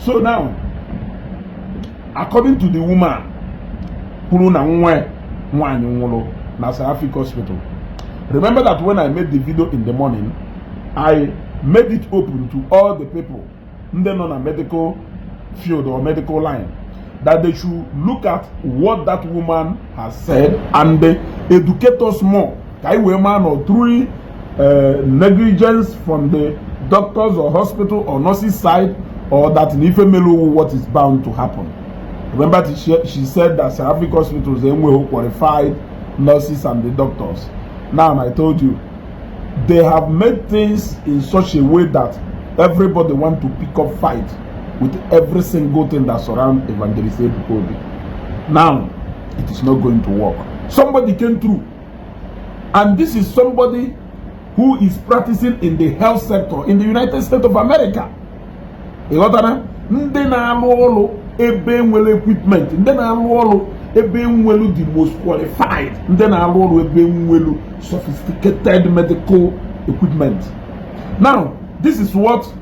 So now, according to the woman who na SERAPHIC hospital, remember that when I made the video in the morning, I made it open to all the people on a medical field or medical line, that they should look at what that woman has said and educate us more. Woman or through negligence from the doctors or hospital or nurses side, or that in Ifemelu what is bound to happen. Remember, she said that SERAPHIC hospitals who qualified nurses and the doctors. Now I told you, they have made things in such a way that everybody want to pick up fight with every single thing that surrounds Evangelist Ebukobi. Now it is not going to work. Somebody came through, and this is somebody who is practicing in the health sector in the United States of America. Ndị na-alụ ọrụ ebe nwere equipment, ndị na-alụ ọrụ ebe nwere the most qualified, ndị na-alụ ọrụ ebe nwere sophisticated medical equipment. Now, this is what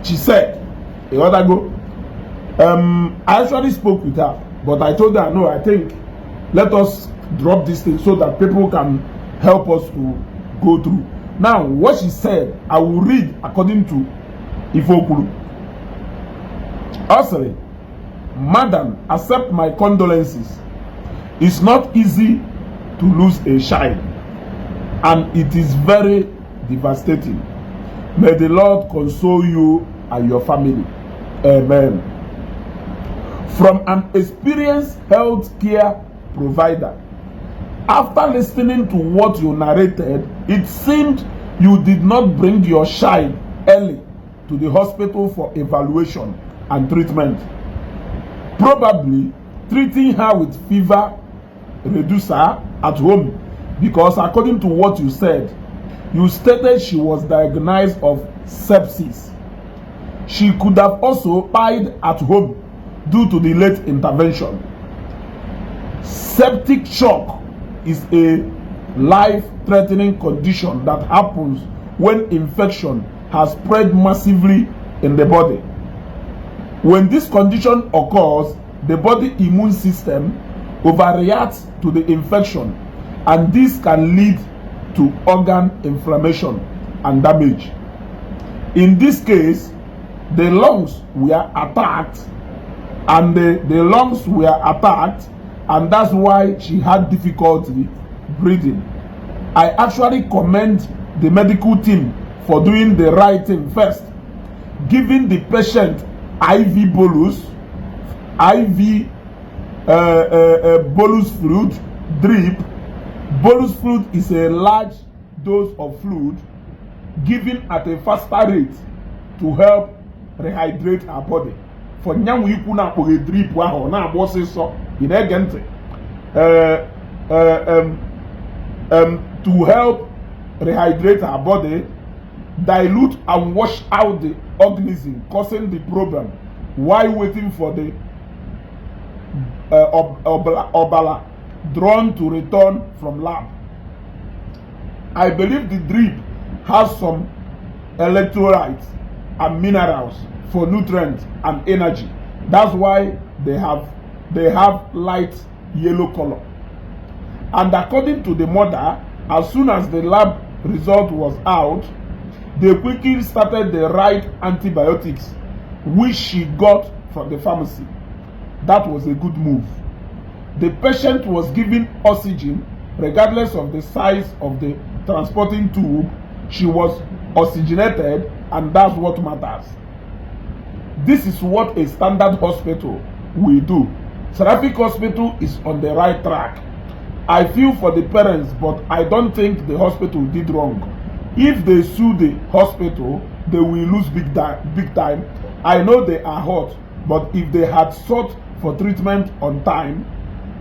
she said. I actually spoke with her, but I told her, no, I think let us drop this thing so that people can help us to go through. Now, what she said, I will read according to Ifokulu. Also, Madam, accept my condolences. It's not easy to lose a child, and it is very devastating. May the Lord console you and your family. Amen. From an experienced healthcare provider, after listening to what you narrated, it seemed you did not bring your child early to the hospital for evaluation and treatment. Probably treating her with fever reducer at home, because according to what you said, you stated she was diagnosed of sepsis. She could have also died at home due to the late intervention. Septic shock is a life-threatening condition that happens when infection has spread massively in the body. When this condition occurs, the body immune system overreacts to the infection, and this can lead to organ inflammation and damage. In this case, the lungs were attacked, and and that's why she had difficulty breathing. I actually commend the medical team for doing the right thing first, giving the patient IV bolus fluid drip. Bolus fluid is a large dose of fluid given at a faster rate to help rehydrate her body. For nyam we put na a drip wa na abosi so in agent to help rehydrate her body, dilute and wash out the organism causing the problem while waiting for the obala drawn to return from lab. I believe the drip has some electrolytes and minerals for nutrients and energy. That's why they have light yellow color. And according to the mother, as soon as the lab result was out, they quickly started the right antibiotics, which she got from the pharmacy. That was a good move. The patient was given oxygen regardless of the size of the transporting tube. She was oxygenated, and that's what matters. This is what a standard hospital will do. SERAPHIC hospital is on the right track. I feel for the parents, but I don't think the hospital did wrong. If they sue the hospital, they will lose big time. I know they are hot, but if they had sought for treatment on time,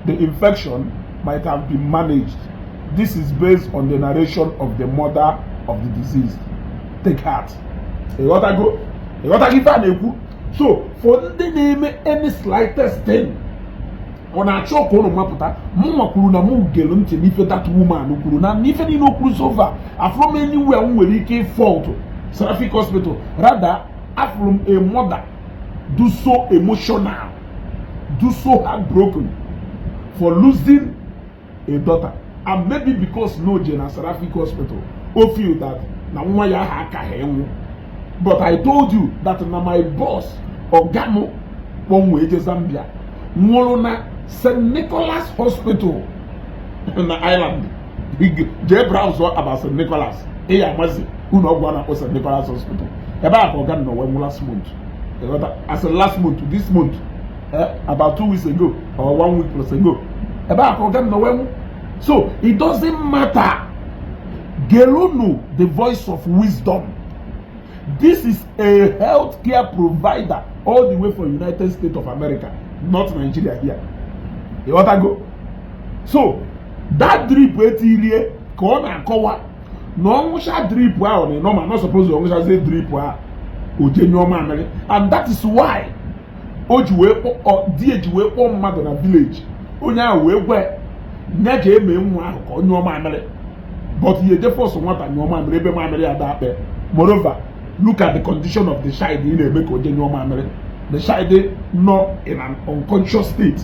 the infection might have been managed. This is based on the narration of the mother of the deceased. Take heart. So, for the name any slightest thing, on a choke on Maputa, Mama Kuruna Mugelum to nife that woman who could not nife no cruise over. From anywhere where he came fault, SERAPHIC hospital, rather, from a mother do so emotional, do so heartbroken for losing a daughter. And maybe because no Jena SERAPHIC hospital, or feel that but I told you that na my boss, Ogamo, one way to Zambia, Molona St. Nicholas Hospital in the island. J. Brown saw about St. Nicholas. Mazi, who know one of St. Nicholas Hospital. About Ogano when last month. As a last month, this month, about 2 weeks ago, or 1 week plus ago. About Ogano when. So it doesn't matter. Geruno, the voice of wisdom. This is a healthcare provider all the way from United States of America, not Nigeria here. You want to go? So that drip etilie come and cover. No musha drip wa on no man not supposed to musha say drip wa ojenyoma, and that is why ojuwe or DHwe or mother na village. Onya we nyaje eme nwa ahụ ka onyoma amere, but ye dey force nwata nyoma amere ebe ma amere ya da pe. Moreover, look at the condition of the child in a make oje nyoma amere. The child not in an unconscious state.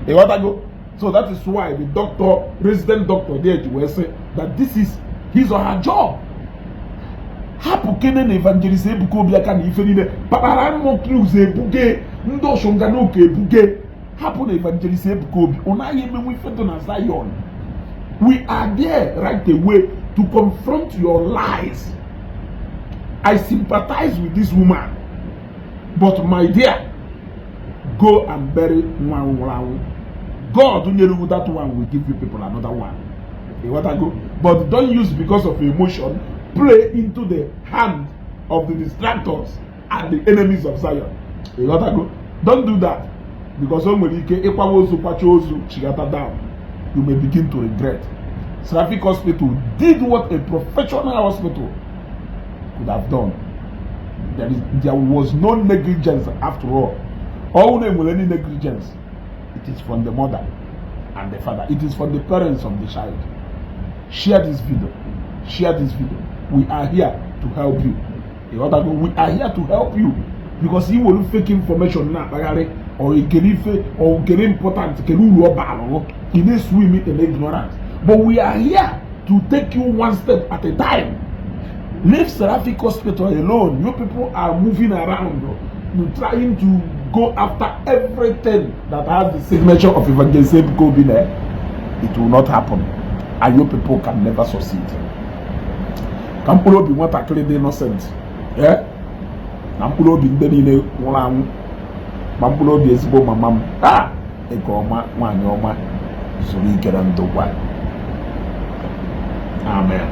You want to go? So that is why the doctor, resident doctor there will say that this is his or her job. Hapu kenen evangelist ebuko biaka ni ife niile papara mo clues ebuke ndo shonga no ke ebuke. Happen evangelist Ebukobi. Zion. We are there right away to confront your lies. I sympathize with this woman, but my dear, go and bury one. God, that one will give you people another one. You want to go? But don't use because of emotion, play into the hand of the distractors and the enemies of Zion. You want to go? Don't do that. Because when you down, you may begin to regret. SERAPHIC Hospital did what a professional hospital could have done. There was no negligence after all. All name will any negligence. It is from the mother and the father. It is from the parents of the child. Share this video. Share this video. We are here to help you. We are here to help you. Because he will fake information now. Or he get important, he may swim in ignorance. But we are here to take you one step at a time. Leave SERAPHIC Hospital alone. You people are moving around, you're trying to go after everything that has the signature of Evangelist Ebukobi there. It will not happen, and you people can never succeed. Kampulo be what actually the innocent. Yeah? Kampulo be the one. Mampulo bi ezigbo mamam ego ọma nwaanyị ọma zuru ike na ndụ gwa. Amen.